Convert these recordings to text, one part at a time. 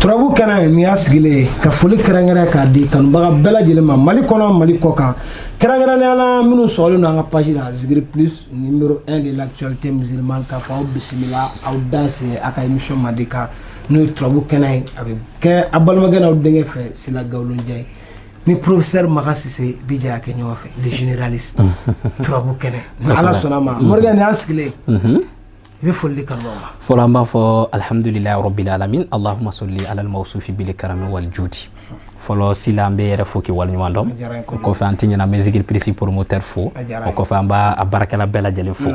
Turabu kɛnɛ nin y'a sigilen ye ka foli kɛrɛnkɛrɛn k'a di kanubaga bɛɛ lajɛlen ma, Mali kɔnɔ, Mali kɔ kan, kɛrɛnkɛrɛnnenya la minnu sɔgɔlen don an ka page la, Zikiri Plus numéro 1 de l'actualité musulmane. K'a fɔ aw bisimila, aw danse a ka émission mandi kan, n'o ye turabu kɛnɛ ye. A bɛ kɛ a balimakɛ n'aw denkɛ fɛ, Sila Gawulojɛ ni professeur Makan Sise bi jɛ a kɛ ɲɔgɔn fɛ, le généraliste. Turabu kɛnɛ, ni Ala sɔnna ma, morikɛ, nin y'an sigilen, i bɛ foli di kanubagaw ma. Fɔlɔ, an b'a fɔ alhamdulilayi rabbil alamin, allahumma salli ala al-mawsufi bil karami wal judi. Fɔlɔ sila, an bɛ yɛrɛ fo k'i waleɲuman dɔn. O kɔfɛ, an tɛ ɲinɛ, an bɛ Zikiri Plus promoteur fo. O kɔfɛ, an b'a a baarakɛla bɛɛ lajɛlen fo.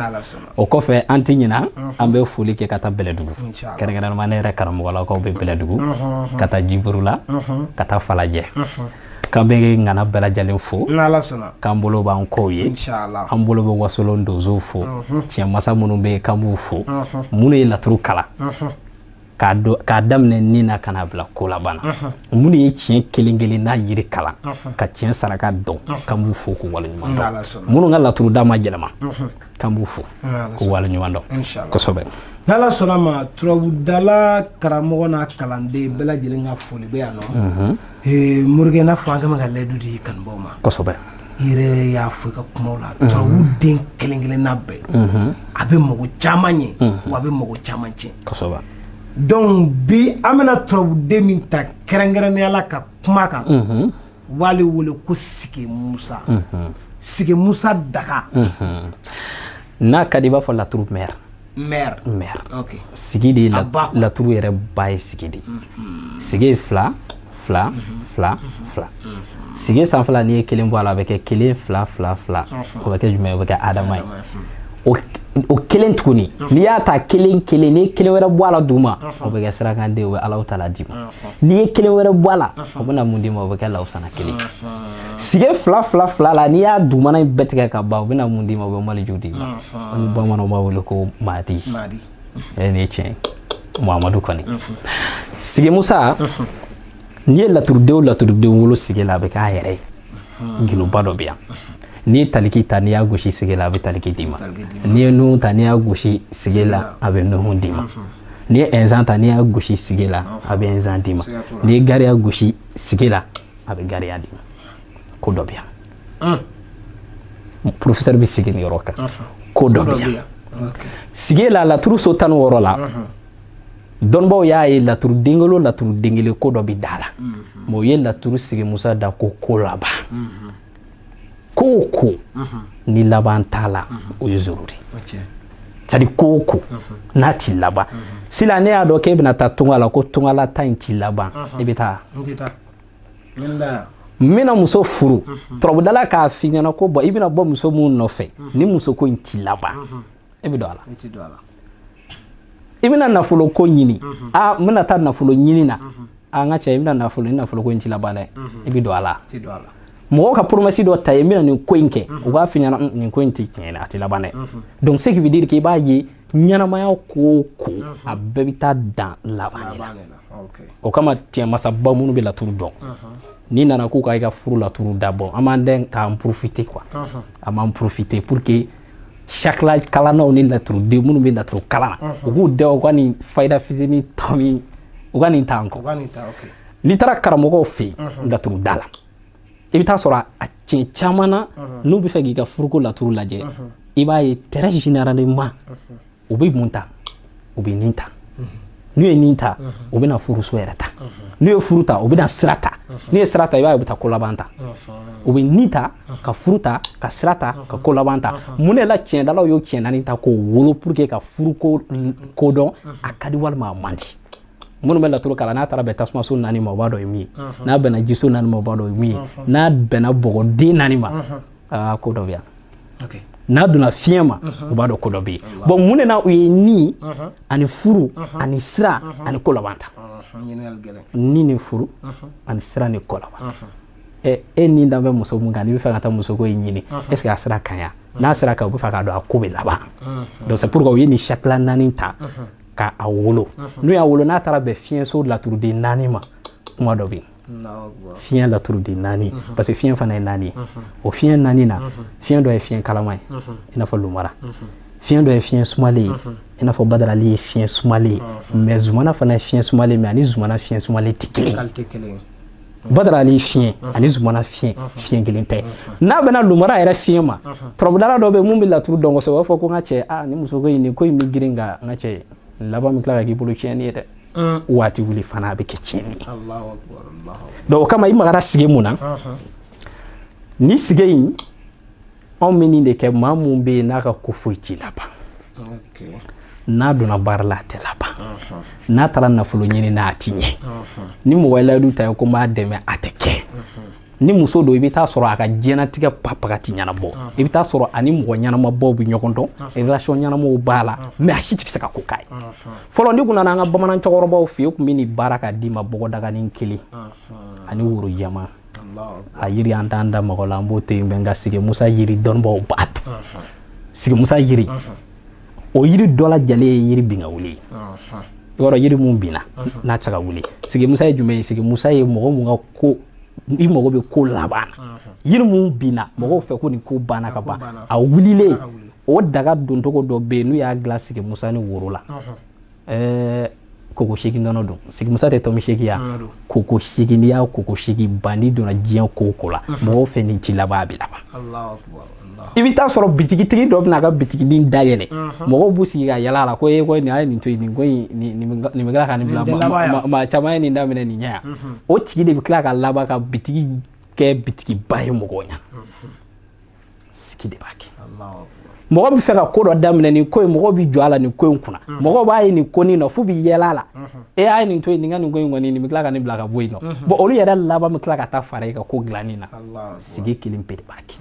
O kɔfɛ, an tɛ ɲinɛ, an bɛ foli kɛ ka taa Bɛlɛdugu, kɛrɛnkɛrɛnnenya ne yɛrɛ karamɔgɔlakaw bɛ Bɛlɛdugu, ka taa Jiburula, ka taa Falajɛ, k'an bɛ ŋana bɛɛ lajɛlen fo, k'an bolo b'an kɔw ye, an bolo bɛ wasolon donsow fo, tiɲɛ minnu bɛ yen k'an b'u fo, minnu ye laturu kalan k'a daminɛ ni na ka n'a bila ko laban na, minnu ye tiɲɛ kelen kelen n'a yiri kalan ka tiɲɛ saraka dɔn, k'an b'u fo k'u waleɲuman dɔn, minnu ka laturuda ma yɛlɛma, k'an b'u fo k'u waleɲuman dɔn kosɛbɛ. N'Ala sɔnna ma, turabudala karamɔgɔ n'a kalanden bɛɛ lajɛlen ka foli bɛ yan nɔ. Morikɛ, n'a fɔ an kɛlen ka layidu di kanubaw ma. Kosɛbɛ. I yɛrɛ y'a fɔ i ka kumaw la, turabu den kelen kelenna bɛɛ a bɛ mago caman ɲɛ, wa a bɛ mago caman tiɲɛ. Kosɛbɛ. Donc bi, an bɛna turabuden min ta kɛrɛnkɛrɛnnenya la ka kuma kan, u b'ale wele ko Sike Musa, Sike Musa Daga. N'a ka di, i b'a fɔ laturu mère. Mère. Mère. Sigi de ye laturu yɛrɛ ba ye, sigi de. Sigi ye fila fila fila fila. Sigi sanfɛla, n'i ye kelen bɔ a la, a bɛ kɛ kelen fila fila fila. O bɛ kɛ jumɛn ye? O bɛ kɛ Adama ye. O kelen tuguni, n'i y'a ta kelen kelen, n'i ye kelen wɛrɛ bɔ a la duguma, o bɛ kɛ sirakanden, o bɛ Alahu taala d'i ma. N'i ye kelen wɛrɛ bɔ a la, o bɛna mun d'i ma? O bɛ kɛ lawusana kelen. Sige fila fila fila la, n'i y'a dugumana in bɛɛ tigɛ ka ban, o bɛna mun d'i ma? O bɛ maliju d'i ma. Ni bamananw b'a wele ko Mahadi. Nin ye tiɲɛ ye, Muhamadu kɔni. Sige Musa, n'i ye laturuden o laturuden wolo sige la, a bɛ k'a yɛrɛ ye. Goloba dɔ bɛ yan, n'i ye taliki ta, n'i y'a gosi sige la, a bɛ taliki d'i ma. N'i ye nuhun ta, n'i y'a gosi sige la, a bɛ nuhun d'i ma. N'i ye ɛnzan ta, n'i y'a gosi sige la, a bɛ ɛnzan d'i ma. N'i ye gariya gosi sige la, a bɛ gariya d'i ma. Ko dɔ bɛ yan, professeur bɛ sigi nin yɔrɔ kan. Ko dɔ bɛ yan sige la, laturu so 16 la, dɔnnibaw y'a ye laturu den kelen o laturu den kelen, ko dɔ bɛ da la. Mais u ye laturu Sigi Musa da ko ko laban. Ko o ko ni laban t'a la, o ye zéro de. C'est à dire, ko o ko n'a ti laban sila, ne y'a dɔn k'e bɛna taa tunga la, ko tungala ta in ti laban, i bɛ taa. N bɛna muso furu, turabudala k'a f'i ɲɛna ko bɔn, i bɛna bɔ muso mun nɔfɛ, ni muso ko in ti laban, e bɛ don a la. I bɛna nafolo ko ɲini, aa, n bɛna taa nafolo ɲini na, aa, n ka cɛ, i bɛna nafolo, ni nafolo ko in ti laban dɛ, i bɛ don a la. Mɔgɔw ka promesse dɔ ta ye, n bɛna nin ko in kɛ, u b'a f'i ɲɛna nin ko in ti tiɲɛ, a ti laban dɛ. Donc ce qui veut dire que i b'a ye, ɲɛnamaya ko o ko, a bɛɛ bɛ taa dan laban de la. O kama, tiɲɛ masaba minnu bɛ laturu dɔn, n'i nana k'u ka i ka furu laturu dabɔ, an b'an dɛn k'an profiter quoi, an b'an profiter pour que sakila kalannaw ni laturuden minnu bɛ laturu kalan na, u k'u dɛn, u ka nin fayida fitinin tɔ u ka nin t'an kɔ. N'i taara karamɔgɔw fɛ yen laturu da la, i bɛ taa sɔrɔ a tiɲɛ caman na, n'u bɛ fɛ k'i ka furuko laturu lajɛ, i b'a ye très généralement u bɛ mun ta? U bɛ nin ta. N'u ye nin ta, u bɛna furuso yɛrɛ ta. N'u ye furu ta, u bɛna sira ta. N'u ye sira ta, i b'a ye u bɛ taa ko laban ta. U bɛ nin ta ka furu ta, ka sira ta, ka ko laban ta. Mun de la tiɲɛdalaw y'o tiɲɛ naani ta k'o wolo pour que ka furuko kodɔn, a ka di walima a man di? Minnu bɛ laturu kalan, n'a taara bɛn tasumaso naani ma, o b'a dɔn ye min ye. N'a bɛnna jiso naani ma, o b'a dɔn ye min ye. N'a bɛnna bɔgɔden naani ma, aa, ko dɔ bɛ yan. N'a donna fiɲɛ ma, u b'a dɔn ko dɔ bɛ yen. Bon, mun de na u ye ni ani furu ani sira ani ko laban ta? Ni furu ani sira ni ko laban. Ɛ, e ni dan bɛ muso mun kan, n'i bɛ fɛ ka taa musoko in ɲini, est ce que a sira ka ɲi? N'a sira kan, u bɛ fɛ k'a dɔn a ko bɛ laban. Donc c'est pourquoi u ye nin sakila naani ta k'a wolo. N'u y'a wolo, n'a taara bɛn fiɲɛso laturuden naani ma, kuma dɔ bɛ yen. Fiɲɛ laturuden naani, parce que fiɲɛ fana ye naani ye. O fiɲɛ naani na, fiɲɛ dɔ ye fiɲɛ kalama ye, i n'a fɔ lumara. Fiɲɛ dɔ ye fiɲɛ sumalen ye, I n'a fɔ Badarali ye fiɲɛ sumalen, mais Zumana fana ye fiɲɛ sumalen, mais ani Zumana fiɲɛ sumalen tɛ kelen. Badarali fiɲɛ ani Zumana fiɲɛ, fiɲɛ kelen tɛ. N'a bɛna Lumara yɛrɛ fiɲɛ ma, turabudala dɔ bɛ mun bɛ laturu dɔn kosɛbɛ, o b'a fɔ ko n ka cɛ, aa ni muso ko in, nin ko in bɛ girin ka n ka cɛ laban bɛ tila ka k'i bolo tiɲɛni ye dɛ. Waati wuli fana a bɛ kɛ tiɲɛni ye. Donc o kama i magara sigi mun na, ni sigi in anw bɛ nin de kɛ, maa mun bɛ yen n'a ka ko foyi t'i laban, n'a donna baara la a tɛ laban, n'a taara nafolo ɲini na a ti ɲɛ, ni mɔgɔ ye layidu ta ye ko n b'a dɛmɛ a tɛ kɛ, ni muso don i bɛ taa sɔrɔ a ka diɲɛnatigɛ papaga ti ɲɛnabɔ, i bɛ taa sɔrɔ ani mɔgɔ ɲɛnamabaw bɛ ɲɔgɔn dɔn, relation ɲɛnamaw b'a la, mais a si tɛ se ka ko k'a ye. Fɔlɔ ni kun nana an ka bamanan cɛkɔrɔbaw fɛ yen, u tun bɛ nin baara ka d'i ma bɔgɔdaganin kelen ani woro jɛman. A yiri an t'an da mɔgɔ la, an b'o to yen, nka Sigi Musa yiri dɔnnibaaw b'a dɔn. Sigi Musa yiri, o yiri dɔ la jalen ye yiri bin ka wuli ye. I b'a dɔn yiri mun binna n'a tɛ se ka wuli. Sigi Musa ye jumɛn ye? Sigi Musa ye mɔgɔ mun ka ko i mago bɛ ko laban na. Yiri mun binna mɔgɔw fɛ ko nin ko banna ka ban, a wulilen o daga doncogo dɔ bɛ yen n'u y'a dilan Sigi Musa ni woro la. Koko seegin nɔnɔ don. Sigi Musa tɛ tɔmi seegin ya? Koko seegin, n'i y'a koko seegin ban, n'i donna diɲɛ ko o ko la, mɔgɔw fɛ nin ci laban a bɛ laban. I bɛ taa sɔrɔ bitigitigi dɔ bɛna a ka bitiginin dayɛlɛ, mɔgɔw b'u sigi ka yɛlɛ a la ko e ko nin a ye nin to yen, nin ko in nin bɛ tila ka nin bila, maa caman ye nin daminɛ nin ɲɛ yan. O tigi de bɛ tila ka laban ka bitigi kɛ bitigiba ye mɔgɔw ɲɛna. Sigi de b'a kɛ. Mɔgɔ bɛ fɛ ka ko dɔ daminɛ nin ko in, mɔgɔ bɛ jɔ a la nin ko in kunna, mɔgɔw b'a ye nin ko nin nɔ f'u bɛ yɛlɛ a la, e y'a ye nin to yen, nin ka nin ko in kɔni nin bɛ tila ka nin bila ka bɔ yen nɔ. Bon olu yɛrɛ laban bɛ tila ka taa fara i ka ko dilanni na. Sigi kelen pe de b'a kɛ.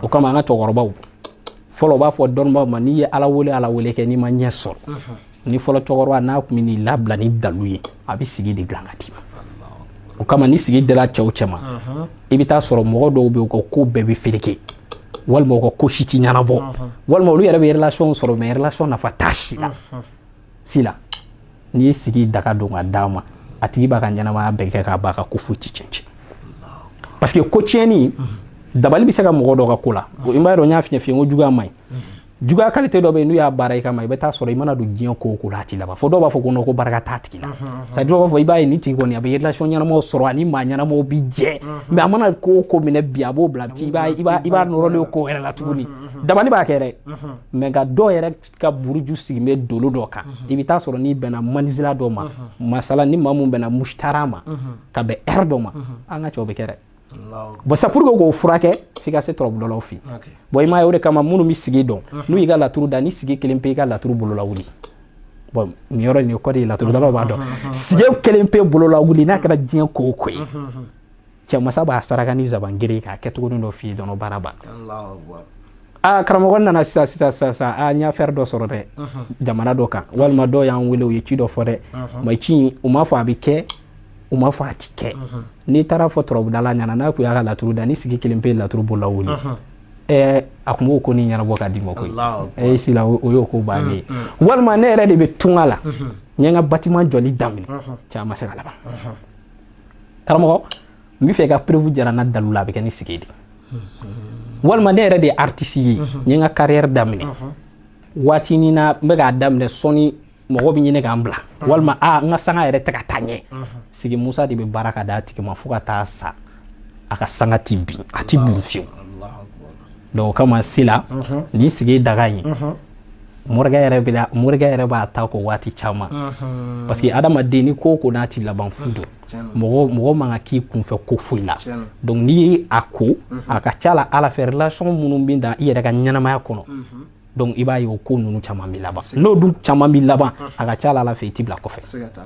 O kama an ka cɛkɔrɔbaw fɔlɔ b'a fɔ dɔnnibaaw ma, n'i ye Ala wele Ala wele kɛ n'i ma ɲɛ sɔrɔ, ni fɔlɔ cɛkɔrɔba n'a tun bɛ n'i labila ni dalu ye, a bɛ sigi de dilan ka d'i ma. O kama ni sigi dira cɛw cɛ ma, i bɛ taa sɔrɔ mɔgɔ dɔw bɛ yen u ka ko bɛɛ bɛ fereke, walima u ka ko si ti ɲɛnabɔ, walima olu yɛrɛ bɛ relation sɔrɔ mais relation nafa t'a si la. Si la n'i ye sigi daga don ka d'a ma, a tigi b'a ka ɲɛnamaya bɛɛ kɛ k'a ban, a ka ko foyi ti tiɲɛ. Parce que ko tiɲɛni dabali bɛ se ka mɔgɔ dɔ ka ko la. I b'a dɔn n y'a f'i ɲɛna ko juguya man ɲi. Juguya qualité dɔ bɛ yen n'u y'a baara i kama, i bɛ taa sɔrɔ i mana don diɲɛ ko o ko la a t'i laban. Fo dɔw b'a fɔ ko non ko barika t'a tigi la. C'est à dire dɔw b'a fɔ i b'a ye nin tigi kɔni a bɛ relation ɲɛnamaw sɔrɔ ani maa ɲɛnamaw bi jɛ, mais a mana ko o ko minɛ bi a b'o bila, i b'a nɔrɔlen ko wɛrɛ la tuguni. Dabali b'a kɛ dɛ, mais nka dɔw yɛrɛ ka buruju sigilen bɛ dolo dɔ kan. I bɛ taa sɔrɔ n'i bɛnna manizila dɔ ma, masala ni maa mun bɛnna musitara ma ka bɛn heure dɔ ma, an ka cɛw bɛ kɛ dɛ. Bon c'est pour que k'o furakɛ f'i ka se turabudalaw fɛ yen. Bon i m'a ye o de kama minnu bɛ sigi dɔn, n'u y'i ka laturu da, ni sigi kelen pe i ka laturu bolola wuli. Bon nin yɔrɔ in ye kɔ de ye, laturudalaw b'a dɔn. Sigi kelen pe bolola wuli n'a kɛra diɲɛ ko o ko ye, cɛmasa b'a saraka ni zaban gere k'a kɛ cogo dɔ f'i ye dɔrɔn baara banna. Aa karamɔgɔ nana sisan sisan sisan, aa n ye affaire dɔ sɔrɔ dɛ jamana dɔ kan, walima dɔw y'an wele u ye ci dɔ fɔ dɛ, mais ci in u m'a fɔ a bɛ kɛ, u m'a fɔ a ti kɛ. N'i taara fɔ turabudala ɲɛna n'a kun y'a ka laturu da, ni sigi kelen pe laturu bolola wuli, a kun b'o ko ni ɲɛnabɔ ka d'i ma koyi. Si la o y'o ko bannen ye. Walima ne yɛrɛ de bɛ tunga la, n ye n ka bâtiment jɔli daminɛ, cɛ a ma se ka laban. Karamɔgɔ n bɛ fɛ i ka preuve jara n na dalu la, a bɛ kɛ ni sigi de. Walima ne yɛrɛ de ye artiste ye, n ye n ka carrière daminɛ waatinin na, n bɛ k'a daminɛ sɔnni mɔgɔ bɛ ɲini k'an bila, walima aa n ka sanga yɛrɛ tɛ ka taa ɲɛ. Sigi Musa de bɛ baara ka d'a tigi ma fo ka taa sa, a ka sanga ti bin, a ti buru fiyewu. Donc o kama si la nin sigi daga in, morikɛ yɛrɛ bɛ morikɛ yɛrɛ b'a ta ko waati caman, parce que adamaden ni ko o ko n'a ti laban fu don, mɔgɔ man ka k'i kunfɛ ko foyi la. Donc n'i ye a ko a ka ca la Ala fɛ, relation minnu bɛ dan i yɛrɛ ka ɲɛnamaya kɔnɔ, donc i b'a ye o ko ninnu caman bɛ laban. N'o dun caman bɛ laban, a ka ca la Ala fɛ i t'i bila kɔfɛ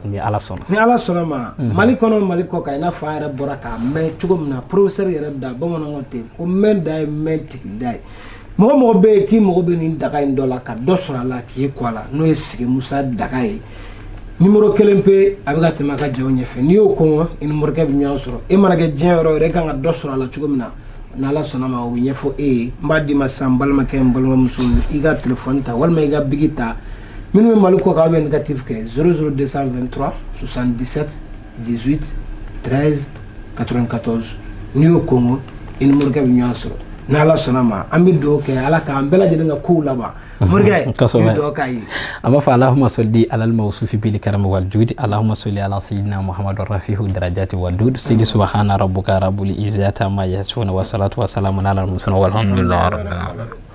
ni Ala sɔnna. Ni Ala sɔnna ma. Mali kɔnɔ Mali kɔ kan, i n'a fɔ an yɛrɛ bɔra k'a mɛn cogo min na, professeur yɛrɛ da bamananw ten ko mɛn da ye mɛn tigi da ye. Mɔgɔ mɔgɔ bɛ yen k'i mago bɛ nin daga in dɔ la ka dɔ sɔrɔ a la k'i kɔ a la, n'o ye Sigi Musa daga ye, numéro kelen pe a bɛ ka tɛmɛ a ka jaw ɲɛfɛ. N'i y'o kɔngɔ, i ni morikɛ bɛ ɲɔgɔn sɔrɔ. E mana kɛ diɲɛ yɔrɔ o yɔrɔ, e kan ka dɔ sɔrɔ a la cogo min na, n'Ala sɔnna ma o bɛ ɲɛfɔ e ye. N b'a d'i ma sisan, n balimakɛ, n balimamuso, i ka téléphone ta walima i ka bigi ta. Minnu bɛ Mali kɔ kan, aw bɛ indicatif kɛ 00223 77 18 13 94. N'i y'o kɔngɔ, i ni morikɛ bɛ ɲɔgɔn sɔrɔ. N'Ala sɔnna ma, an bɛ dugawu kɛ Ala k'an bɛɛ lajɛlen ka kow laban. Morikɛ, i bɛ dugawu k'a ye. An b'a fɔ allahumma salli ala al-mawsufi bil karami wal judi, allahumma salli ala sayyidina muhammad rafihu darajati wal dud sigi subhana rabbuka rabbul izzati amma yasifun wa salatu wa salamun ala al mursalin walhamdulillahi rabbil alamin.